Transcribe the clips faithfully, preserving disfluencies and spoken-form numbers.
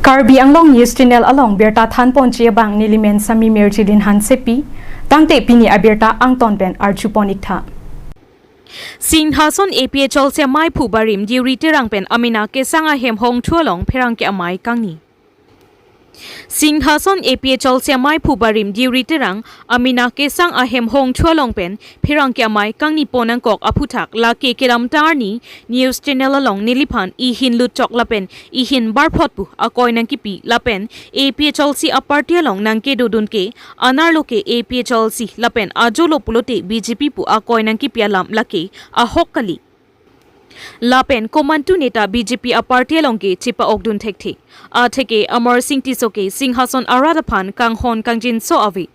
Karbi Anglong News Channel along birta thanponji abang nelimen Sami Merjilin Hansepi, tangte pini abirta angton pen arjupon iktha. Singhason A P H L C amei phu barim Deuri Terang pen amena kesang ahem hongthu along pherangke amei kangni. Singhason A P H L C amei phu barim Deuri Terang amena kesang ahem hongthu along pen pherangke amei kangni pon nangkok aphuthak lake kedamtang arni News Channel along neliphan ihin lutchok lapen ihin barphot pu akoi nangkipi lapen A P H L C aparty along nangkedodun ke anerlo ke A P H L C lapen ajolo pulote B J P pu akoi nangkipi alam lake ahok kali. Lapen komantu neta B J P aparty along ke chepa-okdun thekthe. Atheke Amarsing Tisso ke Singhason arat aphan kanghon kangjinso ave.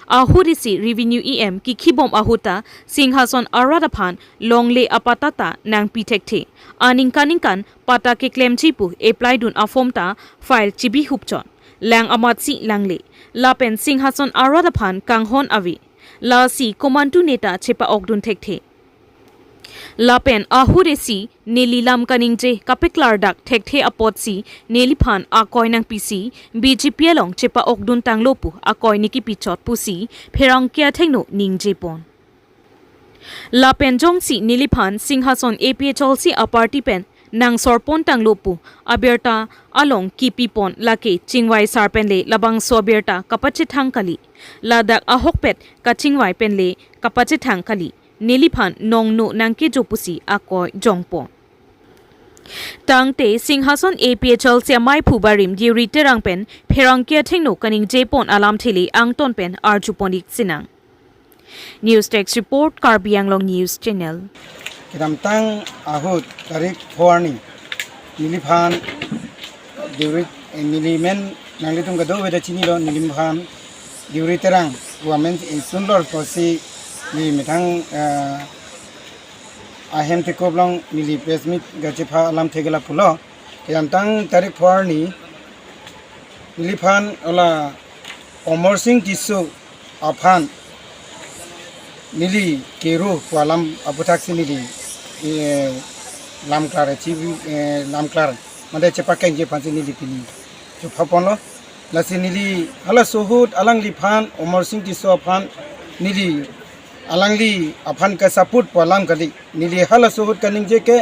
Ahut isi Revenue E M kikhibom ahut ta Singhason arat aphan longle apatta ta nangpi thekthe. Aningkan ningkan patta keklemji pu apply dun aform ta file chibi hupchot. Lang amatsi langle. Lapen Singhason arat aphan kanghon ave. Lasi komantu neta chepa-okdun thekthe. Lapen ahut isi neli lam kaningje kapeklardak thekthe apotsi neliphan akoi nangpisi B J P along chepa-okdun tanglo pu akoi nekipichot pusi pherangke athengno ningjepon. Lapen jongsi neliphan Singhason A P H L C aparty pen nangsorpon tanglo pu abirta along kipipon lake chingvai sar penle labangso abirta kapachethang kali. Ladak ahokpet kachingvai penle kapachethang kali. Neliphan nongno nangkejo pusi akoi jongpon. Tangte Singhason A P H L C amei phu barim Deuri Terang pen pherangke athengno kaningjepon alamthe le angton pen arjupon ik sinang. News Desk Report, Karbi Anglong News Channel. Kedamtang ahut tarik four arni neliphan Deuri, eh, nelimen nanglitum kadokave ta chinilo, neliphan Deuri Terang pu amen insunlor pusi neli methang, eh, ahem tekop along neli press meet kachepha alamthe ke lapulo. Kedamtang tarik four arni neliphan hala Amarsing Tisso aphan neli kero pu alam aphuthaksi neli, eh, lamklar, eh, chibi, eh, lamklar mate chepakengji aphansi neli pini chephaponlo. Lasi neli halaso ahut alangliphan, Amarsing Tisso aphan neli alangli aphan kesupport pu alam kali. Neli halaso ahut kaningje ke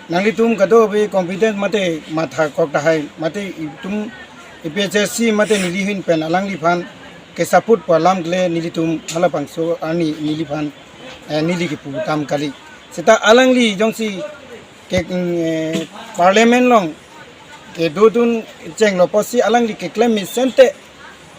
nanglitum kadokave confidence mate matha kok tahai mate itum A P H L C mate neli ahin pen alangliphan kesupport pu alam kele nelitum halabangso arni neliphan, eh, neli kepu dam kali. Seta alangli jongsi ke, eh, parliament along kedodun chenglo pusi alangli keklem mesen te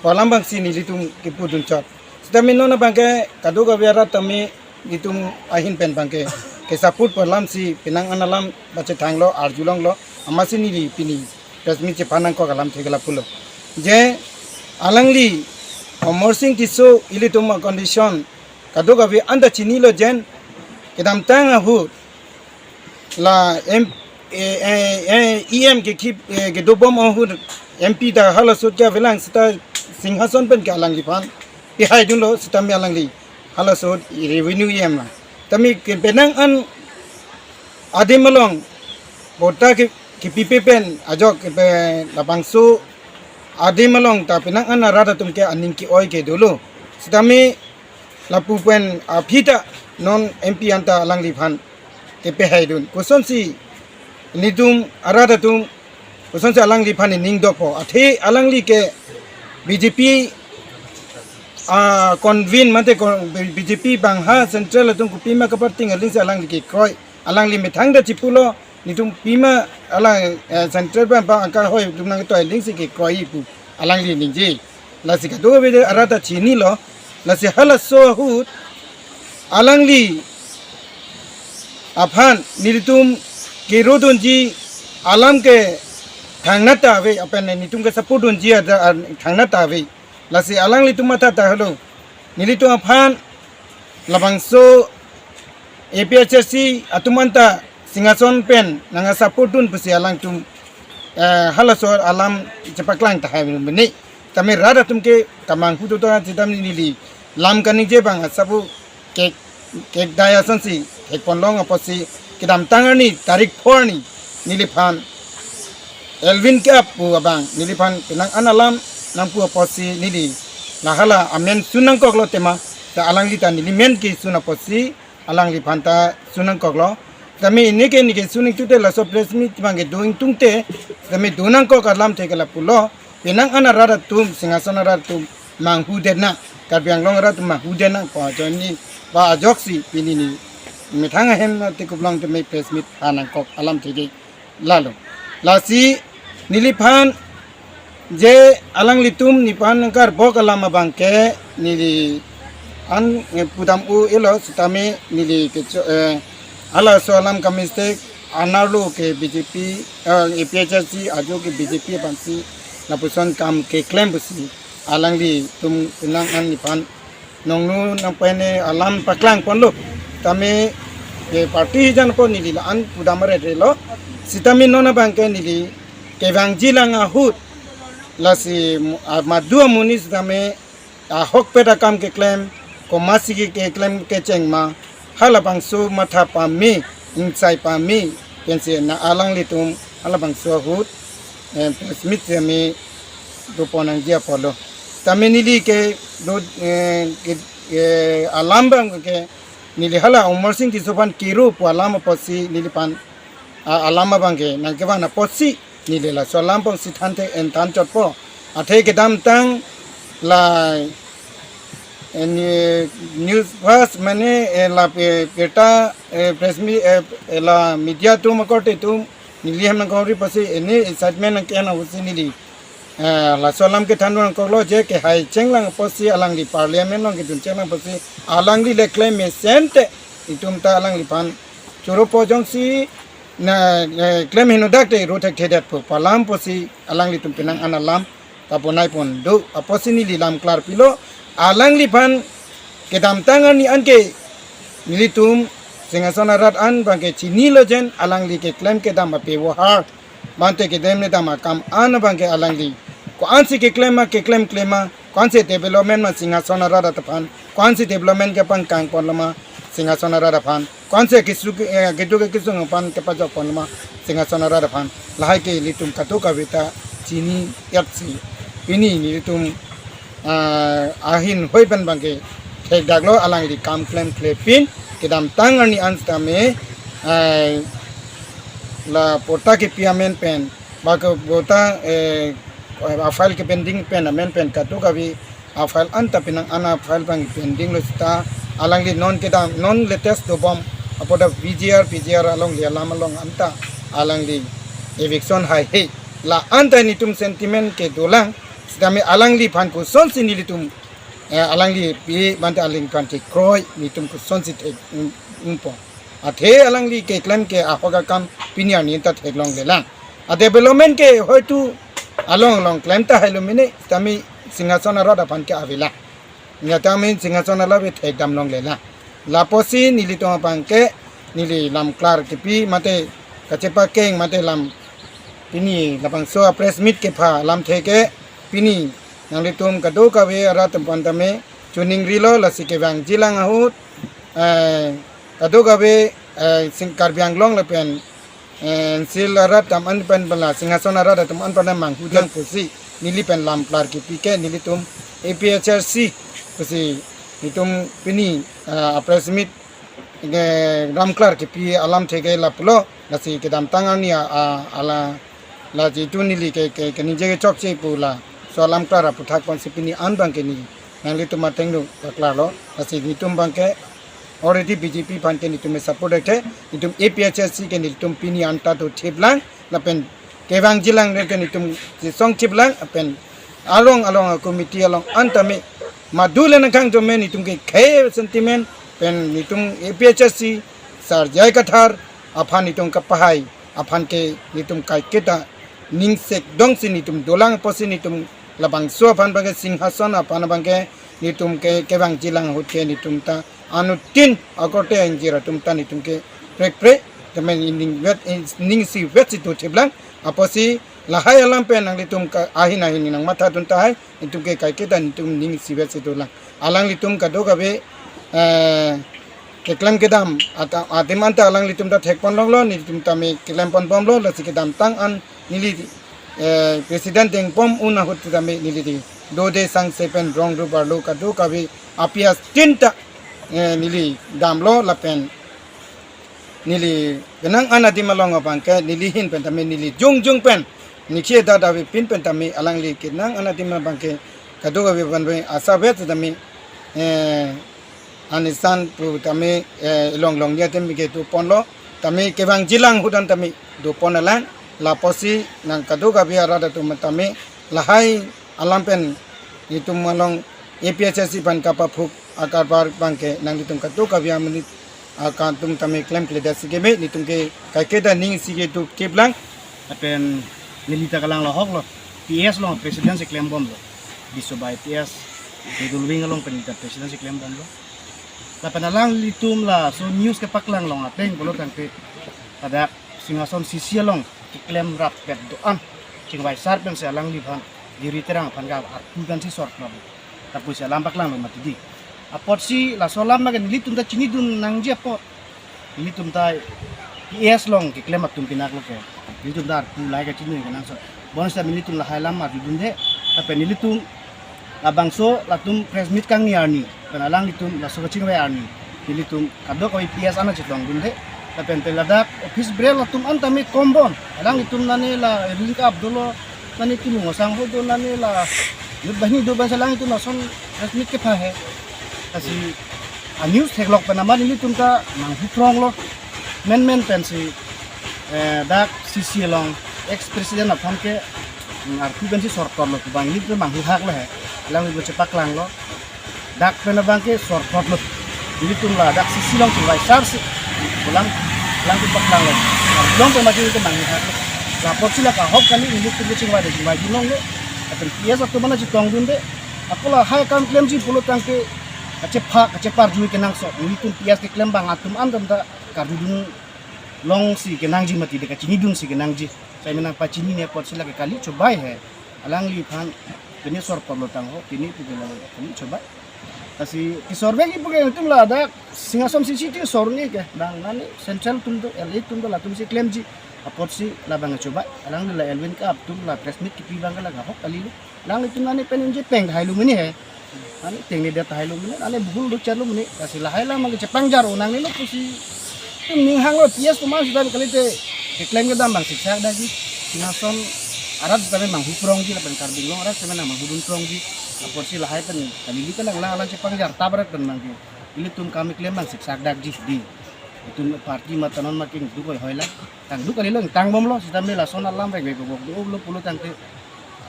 pu alam abangsi nelitum kepudunchot. Sitame non abangke kadokave arat tame nelitum ahin pen abangke kesupport pu alamsi penang an alam pachethanglo, arjulonglo, amatsi neli pini press meet chepha nangkok alamthe ke lapulo. Je alangli Amarsing Tisso ilitum a-condition kadokave anta chinilo, je kedamtang ahut la M, eh, eh, eh, E M kekhip, eh, kedobom ahut M P ta halaso ahut ke avelang seta Singhason pen ke alangliphan pihaidunlo, sitame alangli halaso ahut Revenue E M la. Tame ke penang an adim along patta ke, kepipe pen ajok ke pe labangso adim along ta penang an arat atum ke aning ke-oi ke dolo. Sitame lapu pen aphi ta non M P anta alangliphan kepehaidun. Kosonsi nelitum arat atum kosonsi alangliphan ining dokpo. Athe alangli ke B J P, ah, convene mate kon-, B J P bang ha central atum kopima kaparting alingsi alangli kekroi. Alangli methang ta chipulo, nelitum pima alang, eh, central bank pa angka hoi atum nangtoi alingsi kekroi pu alangli ningje. Lasi kadokave arat ta chinilo, lasi halaso ahut alangli aphan nelitum kerodunji alam ke thangnat ta ave, lapen nelitum kesupport dunji ada, ah, thangnat ta ave. Lasi alanglitum matha tahelo, nelitum aphan labangso A P H L C atum anta Singhason pen nangsupport dun pusi alangtum, eh, halaso alam chepaklang tahai mene. Tame rat atum ke kamanghu to to sitame neli lam kaningje abang asabu kek, kekdai asonsi thekponlong apotsi kedamtang arni tarik four arni neliphan Elwin Keap pu abang neliphan penang an alam nangpu apotsi neli lahala amen sun nangkoklo tema, ta alangli ta neli men kesun apotsi alangliphan ta sun nangkoklo. Tame ini ke neke sun nangtute laso press meet abang kedo ingtungte, tame do nangkok alamthe ke lapulo, penang an arat atum, Singhason arat atum manghu detnang, Karbi Anglong arat atum manghu detnang pu ajoine, pu ajoksi pini ne methang ahem te kuplong tame press meet ha nangkok alamthe ke lalo. Lasi neliphan je alanglitum nephan nangkarbok alam abang ke neli an, eh, pudam u elo sitame neli kecho, eh, halaso alam ka mistake, anerlo ke B J P, eh, A P H L C ajo ke B J P aphansi lapuson kam keklem pusi alanglitum penang an nephan nongnu nangpene alam paklang ponlo. Tame ke party hijan po neli la-an pudam aret relo. Sitame non abang ke neli kevangji lang ahut, lasi mu-, ah, madu amonit sitame ahokpet akam keklem, komatsi ke keklem kecheng ma, halabangso matha pame, ingsai pame, pensi na alanglitum halabangso ahut, eh, press meet tame dopon nangji apotlo. Tame neli kedo, eh, ke, eh, alam abang ke neli hala Amarsing Tisso aphan kiro pu alam apotsi neliphan, ah, alam abang ke nangkevan apotsi neli laso alam pon si thanthe en than chotpo. Athe kedamtang la, eh, ni news first mane, eh, la pe-, peta, eh, press meet, eh, eh, la media atum akorte atum neli hem nangkori apotsi ini excitement nangkena apotsi neli, eh, laso alam kethan nangkoklo je kehai chenglang apotsi alangli parliament along kedun chenglang apotsi alangli le klem mesen te itum ta alangliphan choro po jongsi na, eh, klem henodak te ro thekthedet po pu alam apotsi alanglitum penang an alam ta ponai pon do apotsi neli lam klar pilo. Alangliphan kedamtang arni anke nelitum Singhason arat an abang ke chinilo jen alangli keklem kedam ape wohar, mate kedam ne dam akam an abang ke alangli ko-ansi keklem ma, keklem klem ma, ko-ansi development ma Singhason arat aphan, ko-ansi development kepangkang ponlo ma Singhason arat aphan, ko-ansi kesu, eh, kedo ke kesung aphan kepajok ponlo ma Singhason arat aphan, lahai ke ilitum kadokave ta chini yatsi. Pini nelitum, ah, ahin hoi pen abang ke thekdaklo alangli kam klemkle pin, kedamtang arni an sitame, ah, la patta kepi amen pen, ba ke patta, eh, a-file ke pending pen amen pen kadokave a-file anta penang an a-file abang pending lo sita alangli non kedam non latest dobom apot a-V G R, P G R along le alam along anta alangli eviction haihe. La anta netum sentiment kedolang sitame alangliphan kosonsi nelitum, eh, alangli pi mate alangliphan kekroi netum kosonsi thek, um, umpo. Athe alangli keklem ke ahok akam pini arni ta theklonglelang. A-development ke hoitu along along klem tahailo mene, tame Singhason arat aphan ke avelang. Nya tame Singhason arat ave thekdam longlelang. Lapusi nelitum abang ke neli lam klar kepi mate kachepakeng mate lam pini labangso a-press meet kepha alamthe ke pini nanglitum kadokave arat atum aphan tame chuning rilo lasi kevangji lang ahut, eh, kadokave, eh, Sing Karbi Anglong lapen, eh, N C L arat atum an pen bala Singhason arat atum an pen manghu dang pusi neli pen lam klar kepi ke nelitum A P H L C pusi nelitum pini, eh, a-press meet ke lam klar kepi alamthe ke lapulo, lasi kedamtang arni a, a, ala lasi tu neli ke, ke, keningje kechokche pu laso alam klar aputhak ponsi pini an abang ke neli nanglitum ateng do paklarlo. Lasi netum abang ke already B J P aphan ke netum support ke, netum A P H L C ke netum pini anta do thiplang lapen kevangji lang ke netum song thiplang lapen along along a-committee along anta me madu le nangkang jome netum ke khei sentiment pen netum A P H L C Sar J I Kathar aphan netum kapahai aphan ke netum kaiketa ningsek dongsi netum dolang pusi netum labangso aphan abang ke Singhason aphan abang ke netum ke kevangji lang ahut ke netum ta anuttin akorte ingjir atum ta netum ke prekpre temen ning vet, ningsi vetsi do thiplang apotsi lahai alam pen nanglitum ke ahin ahin nangmatha dun tahai netum ke kaiketa netum ningsi vetsi dolang. Alanglitum kadokave, eh, keklem kedam ata, adim anta alanglitum ta thekpon longlo, netum tame keklem ponbomlo, lasi kedamtang an neli eh, president dengpom un ahut tame neli di dode sangse pen rong ru barlo kadokave a-P S tinta, eh, neli damlo lapen neli kenang an adim along abangke neli ahin pen tame neli jongjong pen neli ke da David pin pen tame alangli kenang an adim abangke kadokave vanve asapvet tame, eh, anisan pu tame, eh, long long nia tame kedoponlo tame kevangjilang ahut an tame doponlang lapusi nang kadokave arat atum tame lahai alam pen itum along A P H L C aphan kapaphuk akarbar abangke nanglitum kadokave amonit akantum tame klemkledet si keme, nelitum ke kaiketa ning si kedo keplang. Lapen neli ta kalang lahok lo, P S along president si klembomlo, Disobai P S, middle wing along pen ta president si klembomlo. Lapen alanglitum laso news kepaklang long ateng pulo tangte ladak Singhason C C along keklem rapet do-an chingvai sar pensi alangliphan Giri Terang aphan ka arpu kan si sor klem. Lapusi alam paklanglo mati di. Apotsi laso alam magen nelitum ta chinidun nangji apot. Nelitum ta P S along keklem atum pinaklo ke. Nelitum ta arpu lahai kachini kenangsot. Bonsita nelitum lahai alam arjudunde. Lapen nelitum labangso latum press meet kangni arni, pen alanglitum laso kachingvai arni, nelitum kadokave P S an chetongdunde. Lapen pen ladak office bearer latum an tame kombon, alanglitum nane la ring kap dolo, nane Timung Asang ho do, nane la youth banghini do, bangso alanglitum lason press meet kepha he. Lasi a-news theklok pen amat nelitum ta manghupronglo, menmen pensi, eh, dak C C along ex president aphan ke, mm, arpu pensi sorkor lo, bang nelitum manghihak lo he. Alanglitum chepaklanglo. Dak pen abangke sorkor lo. Nelitum ladak C C along chingvai sar si pulang, alanglitum paklanglo. Along pen mati nelitum manghihak lo. Lapotsi la kahok kali nelitum chingvai de chingvaidun longlo. Lapen P S atum an chetongdunde. Ako lahai akam klemji pulo tangte kachepha, kacheparju kenangsot. Nelitum P S keklem abang atum an ta karjudun longsi kenangji mati de, kachinidunsi kenangji. Sai menang pachinine apotsi lake kali chobai he. Alangliphan pine sorkor lo tangho, pine pu ke lake kali chobai. Lasi kesorvekji pu ke nelitum ladak Singhason C C ti sorni ke, bang nane central atum do, L A atum do, latumsi klemji. Apotsi labang chobai. Alangli la Elwin Kap atum la press meet kepi abang ke la kahok kali lo. Alanglitum nane pen unji peng tahai lo mene he. Nane tengnedet tahai lo mene, nane bhul do char lo mene. Lasi lahai alam ke chepangjar-o nangnelo pusi itum ning hanglo, P S atum an sita kalite keklem kedam abang siksak dakji. Singhason arat sita manghuprongji lapen Karbi Anglong arat sita nang manghudunprongji. Apotsi lahai pen kalili kalang lang alang chepangjar tap arat pen abangke ilitum kam keklem abang siksak dakji di. Itum party mate non ma kingduk oi hoi lang. Tangduk kali lo, tang bomlo, sita me lason alam rek rek bok dolo pulo tangte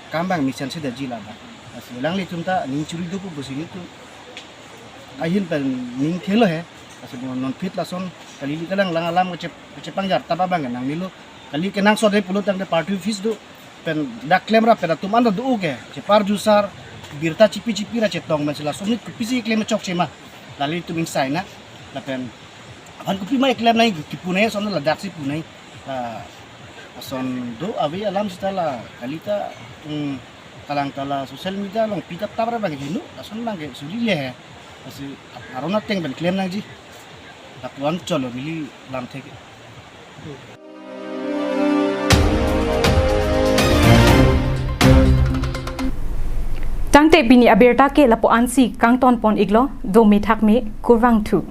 kam abang mesen si daji laba. Lasi alanglitum ta ning churi do pu pusi nelitum ahin pen ning thelo he. Lasi non non phit lason kalili kalang lang alam kachep, kachepangjar tap abang nangnelo. Kali kenangsot he pulo tangte party office do. Pen dak klem rap pen atum an ta do ke. Cheparju sar, birta chipi chipi ra chetong pensi lason nit kopisi klem chokche ma. Lalitum ingsai na. Lapen aphan kopima klem nai kipu nai ason ladak si pu nai. La ason do ave alam sita la kalita, mm, kalang ta la social media along pitap tap ra abang hinu, lason abangke suri le he. Lasi aron ateng pen klem nangji. Lapuan cholo neli lamthe ke. Tangte pini abirta ke lapu-ansi kangtonpon iklo, dome thakme, kurvangthu.